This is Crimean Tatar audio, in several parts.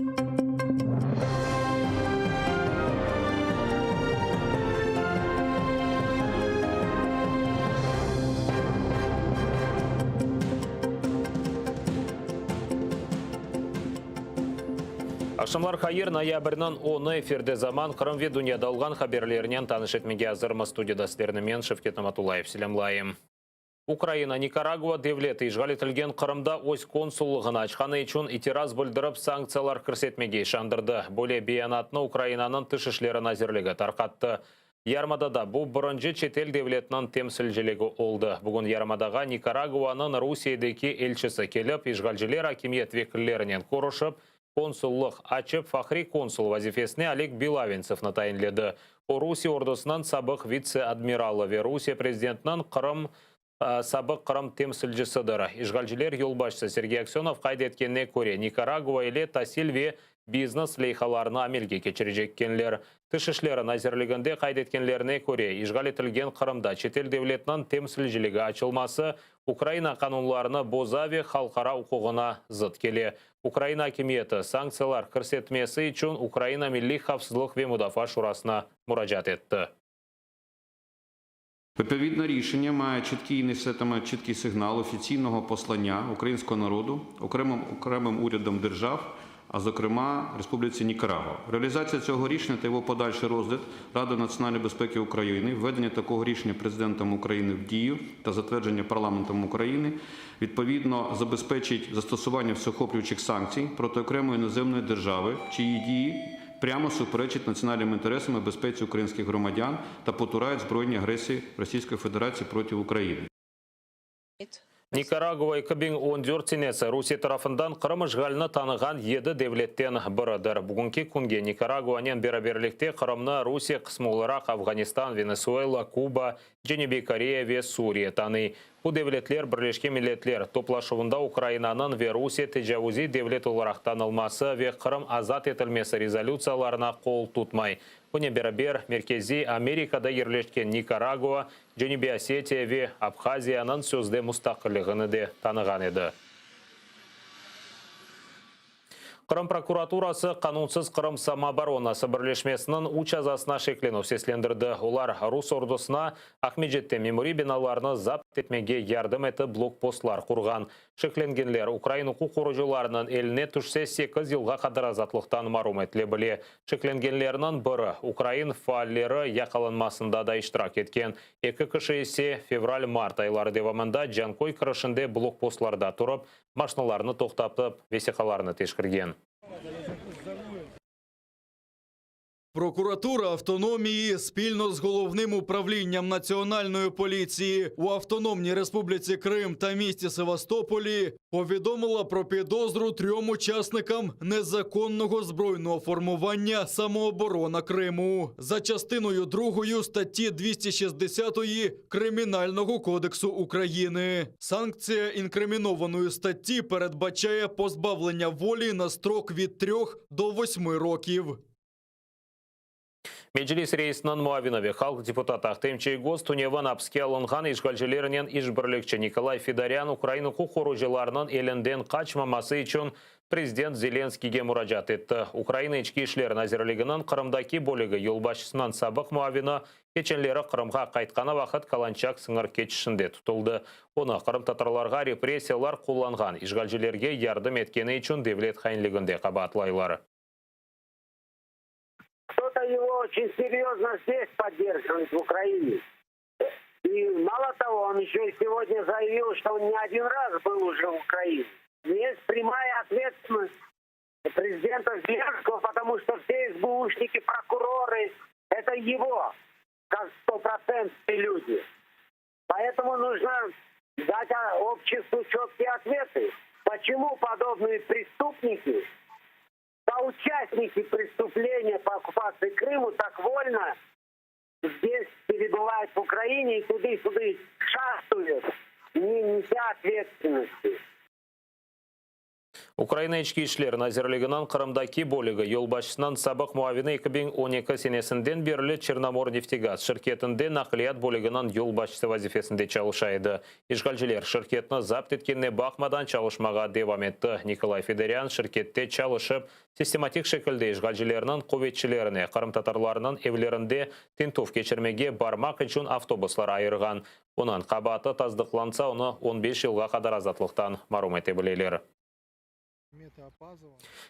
Aqşamlar hayır, noyabrniñ onı efirde Zaman, Qırım ve dünyada olğan haberlernen tanış etmege azırmız. Studiyada sizlerni men, Şevket Namatullayev, selâmlayım. Ukraina Nikaragua devleti işğal etilgen Qırımda öz konsullığını açqanı içün itiraz bildirip, sanktsiyalar kirsetmege işandırdı. Böyle beyanatnı Ukrainanıñ Tış işleri nazirligi tarqattı. Yarımadada bu birinci çetel devletiniñ temsilciligi oldı. Bugün yarımadağa Nikaraguanıñ Rusiyedeki elçisi kelip, işğalciler akimiyet vekillerinen körüşip, Konsullıq açıp, fahriy konsul vazifesine Oleg Belaventsevni tayinledi. O, Rusiye ordusınıñ sabıq vitse-admiralı ve Rusiye prezidentiniñ Qırım sabıq Qırım temsilcisidir. İşğalciler yolbaşçısı Sergey Aksönov qayd etkenine köre, Nikaragua ile tasil ve biznes leyhalarını amelge keçirecekkenler. Tış işleri nazirliginde qayd etkenlerine köre, işğal etilgen Qırımda çetel devletiniñ temsilciligi açılması Ukraina qanunlarını boza ve halqara uquğına zıt kele. Ukraina akimiyeti, sanktsiyalar kirsetmesi içün Ukraina Milliy havfsızlıq ve mudafaa şurasına muracaat etti. Відповідне рішення має чіткий несетиме чіткий сигнал офіційного послання українського народу окремим окремим урядам держав, а зокрема Республіці Нікарагуа. Реалізація цього рішення та його подальший розгляд Радою національної безпеки України, введення такого рішення президентом України в дію та затвердження парламентом України відповідно забезпечить застосування всеохоплюючих санкцій проти окремої іноземної держави, чиї дії прямо суперечать національним інтересам і безпеці українських громадян та потурають збройній агресії Російської Федерації проти України. Nikaragua 2014 senesi Rusiye tarafından Qırım işğalini tanığan yedi devletten biridir. Bugünki künge Nikaraguanen beraberlikte Qırımnı Rusiye qısmı olaraq Afğanistan, Venesuela, Kuba, Cenübiy Koreya ve Suriye tanıy. Bu devletler Birleşken Milletler Toplaşuvında Ukrainanıñ ve Rusiye tecavuziy devlet olaraq tanılması ve Qırım azat etilmesi rezolütsiyalarına qol tutmay. Bunen beraber, Merkeziy Amerikada yerleşken Nikaragua, Cenübiy Osetiya ve Abhaziyanıñ sözde mustaqilligini de tanığan edi. Qırım prokuraturası qanunsız Qırım samooboronası birleşmesiniñ üç azasına şeklenüv seslendirdi. Olar, rus ordusına Aqmescitte memuriy binalarnı zapt etmege yardım etip blokpostlar qurğan. Şeklengenler ukrain uquq qorucılarınıñ eline tüşse sekiz yılğa qadar azatlıqtan marum etile bile. Şeklengenlerniñ biri, ukrain faalleri yaqalanmasında da iştirak etken. Eki kişi ise fevral-mart ayları devamında Canköy kirişinde blokpostlarda turıp, maşnalarnı toqtatıp, vesiqalarnı teşkirgen. Прокуратура автономії спільно з головним управлінням Національної поліції у Автономній Республіці Крим та місті Севастополі повідомила про підозру трьом учасникам незаконного збройного формування Самооборона Криму за частиною 2 статті 260 Кримінального кодексу України. Санкція інкримінованої статті передбачає позбавлення волі на строк від 3 до 8 років. Meclis reisiniñ muavini ve halq deputatı Ahtem Çiygoz tünevin apiske alınğan işğalcilernen işbirlikçi Nikolay Fedorân ukrain uquq qorucılarınıñ elinden qaçmaması içün prezident Zelenskiyge muracaat etti. Ukraina İçki işler nazirliginiñ Qırımdaki bölügi yolbaşçısınıñ sabıq muavini keçenleri Qırımğa qaytqanı vaqıt Kalançak sıñır keçişinde tutuldı. Onı qırımtatarlarğa repressiyalar qullanğan işğalcilerge yardım etkeni içün devlet hainliginde qabaatlaylar. Кто-то его очень серьезно здесь поддерживает, в Украине. И мало того, он еще сегодня заявил, что он не один раз был уже в Украине. Есть прямая ответственность президента Зеленского, потому что все СБУшники, прокуроры, это его, как стопроцентные люди. Поэтому нужно дать обществу четкие ответы. Почему подобные преступники, соучастники преступления по оккупации Крыма так вольно здесь перебывают в Украине и туды-сюда шастают, не неся ответственности? Ukraina İçki işler nazirliginiñ Qırımdaki bölügi yolbaşçısınıñ sabıq muavini 2012 senesinden berli Çernomorneftegaz şirketinde naqliyat bölüginiñ yolbaşçısı vazifesinde çalışa edi. İşğalciler şirketni zapt etkenine baqmadan çalışmağa devam etti. Nikolay Fedorân şirkette çalışıp, sistematik şekilde işğalcilerniñ quvetçilerine qırımtatarlarnıñ evlerinde tintüv keçirmege barmaq içün avtobuslar ayırğan. Onıñ qabaatı tasdıqlansa, onı on beş yılğa qadar azatlıqtan marum ete bileler.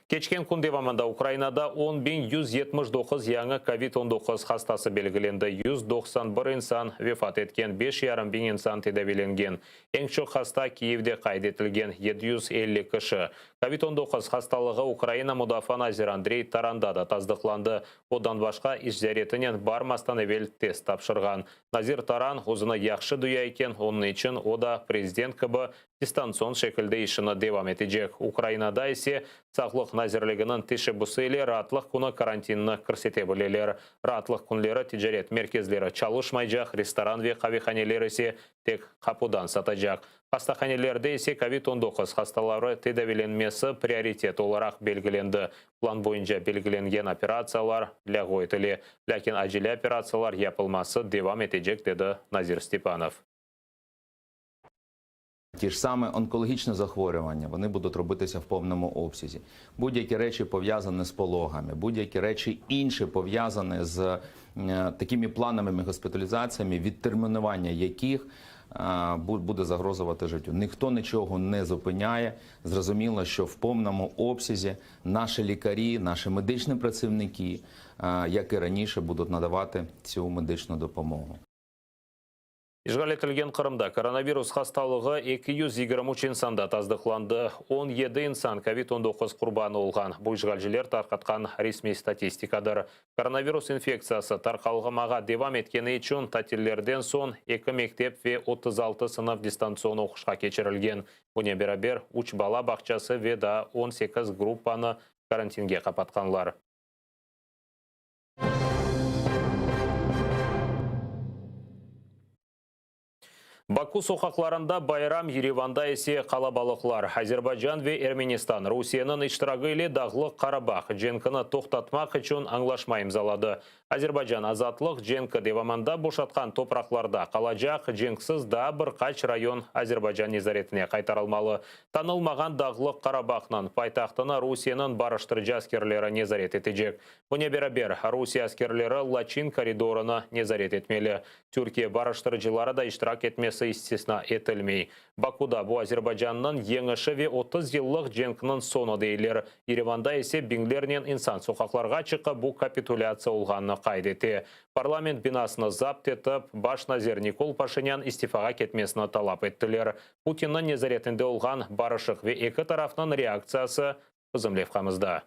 Keçken kün devamında Ukrainada 10 179 yañı kovid 19 hastası belgilendi, 191 insan vefat etken, beş yarım biñ insan tedaviylengen. Eñ çoq hasta Kiyevde qayd etilgen, 750 kişi. Kovid 19 hastalığı Ukraina Mudafaa naziri Andrey Taranda da tasdıqlandı. Ondan başqa iş ziyaretinen barmastan evel test tapşırğan. Nazir Taran özüni yahşı duya eken, onıñ içün o da prezident kibi distantsion şekilde işini devam etecek. Ukrainada ise Sağlıq nazirliginiñ teşebbüsi ile raatlıq künü karantinni kirsete bileler. Raatlıq künleri ticaret merkezleri çalışmaycaq, restoran ve qavehaneler ise tek qapudan satacaq. Hastahanelerde ise kovid 19 hastaları tedaviylenmesi prioritet olaraq belgilendi. Plan boyunca belgilengen operatsiyalar lâğu etile, lâkin acele operatsiyalar yapılması devam etecek, dedi nazir Stepanov. Ті ж саме онкологічні захворювання, вони будуть робитися в повному обсязі. Будь-які речі пов'язані з пологами, будь-які речі інші пов'язані з е, такими плановими госпіталізаціями, відтермінування яких е, буде загрозувати життю. Ніхто нічого не зупиняє. Зрозуміло, що в повному обсязі наші лікарі, наші медичні працівники, е, як і раніше, будуть надавати цю медичну допомогу. İşğal etilgen Qırımda koronavirus hastalığı 223 insanda tasdıqlandı. 17 insan COVID-19 qurbanı olğan. Bu işğalciler tarqatqan resmiy statistikadır. Koronavirus infektsiyası tarqalmağa devam etkeni içün tatillerden soñ eki mektep ve 36 sınıf distantsion oquşqa keçirilgen. Bunen beraber 3 bala bağçası ve daa 18 gruppanı karantinge qapatqanlar. Baku soqaqlarında bayram, Yerevanda ise qalabalıqlar. Azerbaycan ve Ermenistan Rusiyeniñ iştiragi ile Dağlıq Qarabağ cenkini toqtatmaq içün añlaşma imzaladı. Azerbaycan azatlıq cenki devamında boşatqan topraqlarda qalacaq cenksiz daa bir qaç rayon Azerbaycan nezaretine qaytarılmalı. Tanılmağan Dağlıq Qarabağnıñ paytahtını Rusiyeniñ barıştırıcı askerleri nezaret etecek. Bunen beraber, Rusiye askerleri Laçin koridorını nezaret etmeli. Türkiye barıştırıcıları da iştirak etmesi istisna etilmey. Bakuda bu Azerbaycannıñ yeñişi ve 30 yıllıq cenkniñ soñu deyler. Yerevanda ise biñlernen insan soqaqlarğa çıqıp bu kapitulâtsiya olğanını qayd ete. Parlament binasını zapt etip, baş nazir Nikol Paşinyan istifağa ketmesini talap ettiler. Putinniñ nezaretinde olğan barışıq ve eki tarafnıñ reaktsiyası bizim levhamızda.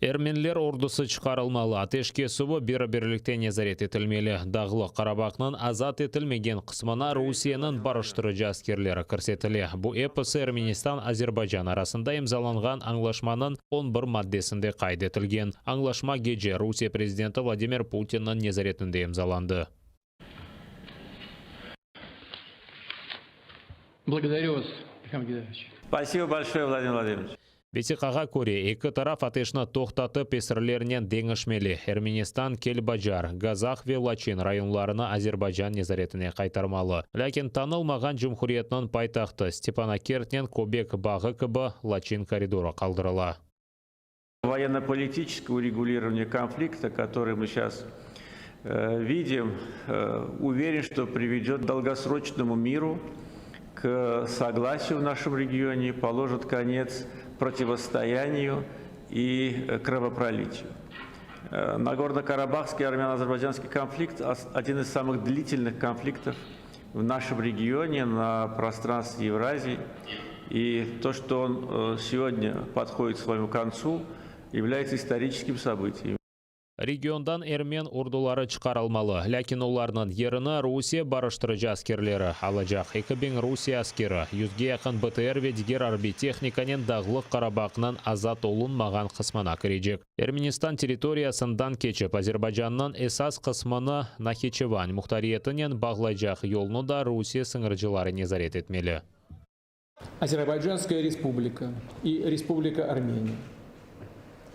Ermeniler ordusı çıqarılmalı, ateş kesüvi beraberlikte nezaret etilmeli. Dağlıq Qarabağnıñ azat etilmegen qısmına Rusiyeniñ barıştırıcı askerleri kirsetile. Bu episi Ermenistan-Azerbaycan arasında imzalanğan añlaşmanıñ 11 maddesinde qayd etilgen. Añlaşma gece Rusiye prezidenti Vladimir Putinniñ nezaretinde imzalandı. Благодарю вас, Михаил Геннадьевич. Спасибо большое, Владимир Владимирович. Vesiqağa köre, eki taraf ateşni toqtatıp esirlernen deñişmeli. Ermenistan Kelbacar, Gazah ve Laçin rayonlarını Azerbaycan nezaretine qaytarmalı. Lâkin tanılmağan cumhuriyetniñ paytahtı Stepanakertnen Köbek bağı kibi Laçin koridorı qaldırıla. Военно-политическое урегулирование конфликта, который мы сейчас э, видим, э, уверен, что приведет к долгосрочному миру, к согласию в нашем регионе, положит конец противостоянию и э, кровопролитию. Э, Нагорно-Карабахский армяно-азербайджанский конфликт – один из самых длительных конфликтов в нашем регионе, на пространстве Евразии. И то, что он э, сегодня подходит к своему концу, является историческим событием. Regiondan ermen orduları çıqarılmalı, lâkin olarnıñ yerini Rusiye barıştırıcı askerleri alacaq. 2000 Rusiye askeri, 100ge yaqın BTR ve diger arbiy tehnikanen Dağlıq Qarabağnıñ azat olunmağan qısmına kirecek. Ermenistan territoriyasından keçip Azerbaycannıñ esas qısmını Nahiçevan muhtariyetinen bağlaycaq yolnı da Rusiye sıñırcıları nezaret etmeli. Azerbaycanskaya Respublika и Республика Армения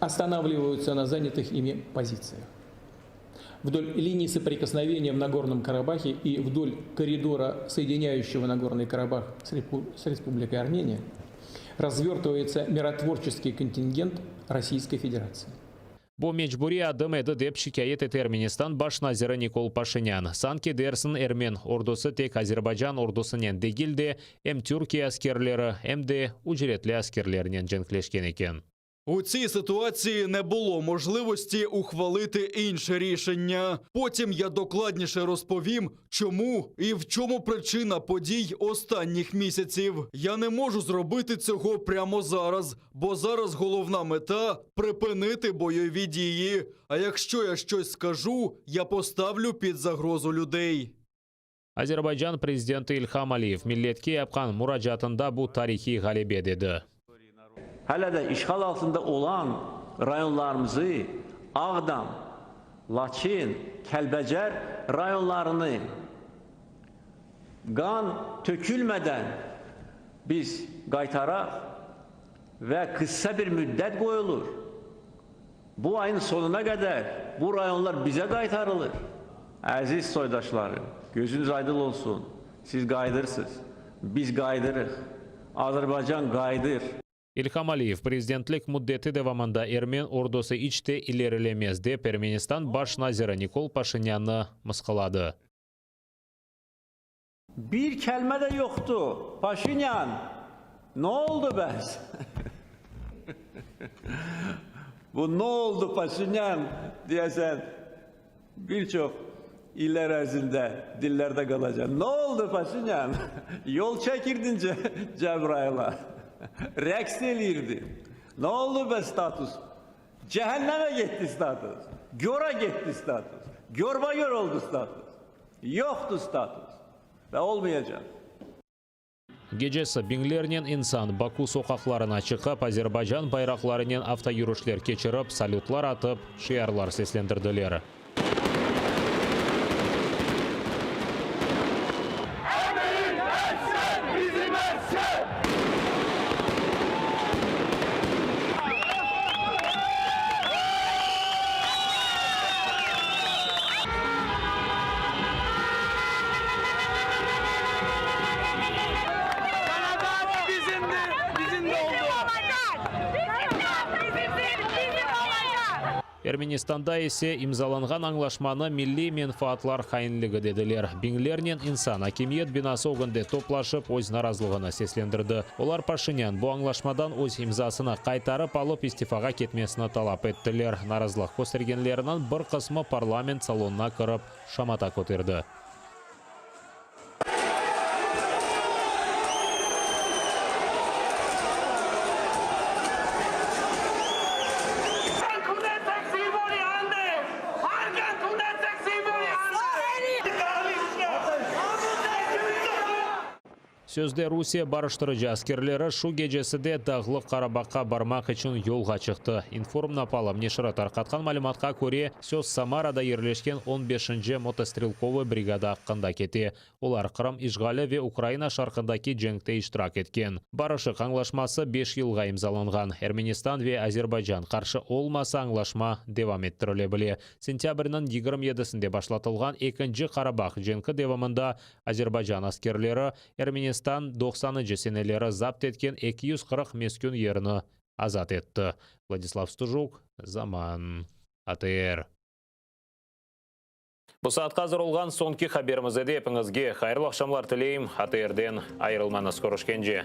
останавливаются на занятых ими позициях. Вдоль линии соприкосновения в Нагорном Карабахе и вдоль коридора, соединяющего Нагорный Карабах с Республикой Армения, развертывается миротворческий контингент Российской Федерации. Bu mecburiy adım edi, dep şikâyet ete Ermenistan baş naziri Nikol Paşinyan. Sanki dersiñ ermen ordusı tek Azerbaycan ordusınen degil de, em Türkiye askerleri, em de ücretli askerlernen cenkleşken eken. У цій ситуації не було можливості ухвалити інше рішення. Потім я докладніше розповім, чому і в чому причина подій останніх місяців. Я не можу зробити цього прямо зараз, бо зараз головна мета припинити бойові дії. А якщо я щось скажу, я поставлю під загрозу людей. Azerbaycan prezidenti İlham Aliyev milletke yapqan muracaatında bu tarihiy ğalebe dedi. Hələ də işğal altında olan rayonlarımızı Ağdam, Laçın, Kəlbəcər rayonlarını qan tökülmədən biz qaytaraq və qısa bir müddət qoyulur. Bu ayın sonuna qədər bu rayonlar bizə qaytarılır. Əziz soydaşlarım, gözünüz aydın olsun. Siz qayıdırsınız. Biz qayıdırıq. Azərbaycan qayıdır. İlham Aliyev, prezidentlik müddeti devamında ermen ordusı iç te ilerilemez, dep Ermenistan baş naziri Nikol Paşinânnı mısqıladı. Bir kəlmə də yoxdur. Paşinyan, nə oldu bəs? Bu nə oldu Paşinyan deyəsən bir çox illər ərzində dillərdə qalacaq. Nə oldu Paşinyan? Yol çəkirdin Cəbrayıla. Rəqs eləyirdin. Nə oldu bəs status? Cəhənnəmə getdi status. Gora getdi status. Gorbagor oldu status. Yoxdur status. Və olmayacaq. Gecesi biñlernen insan Baku soqaqlarına çıqıp, Azerbaycan bayraqlarınen avtoyürüşler keçirip, salütlar atıp, şiarlar seslendirdiler. Ermenistanda ise imzalanğan añlaşmanı milliy menfaatlar hainligi dediler. Biñlernen insan akimiyet binası ögünde toplaşıp, öz narazılığını seslendirdi. Olar Paşinyan bu añlaşmadan öz imzasını qaytarıp alıp, istifağa ketmesini talap ettiler. Narazılıq köstergenlerniñ bir qısmı parlament salonına kirip, şamata köterdi. Sözde Rusiye barıştırıcı askerleri şu gecesi de Dağlıq Qarabağqa barmaq içün yolğa çıqtı. İnformnapalm neşiri tarqatqan malümatqa köre, söz Samarada yerleşken on beşinci motostrelkovıy brigada aqqında kete. Olar Qırım işğali ve Ukraina şarqındaki cenkte iştirak etken. Barışıq añlaşması beş yılğa imzalanğan. Ermenistan ve Azerbaycan qarşı olmasa, añlaşma devam ettirile bile. Sentâbrniñ 27-sinde başlatılğan ekinci Qarabağ cenki devamında Azerbaycan askerleri Ermenistan doqsanıncı seneleri zapt etken 240 meskün yerni azat etti. Vladislav Stujuk, Zaman, ATR. Bu saatqa azır olğan soñki haberimiz edi. Epiñizge hayırlı aqşamlar tileyim. ATRden ayırılmañız. Körüşkence.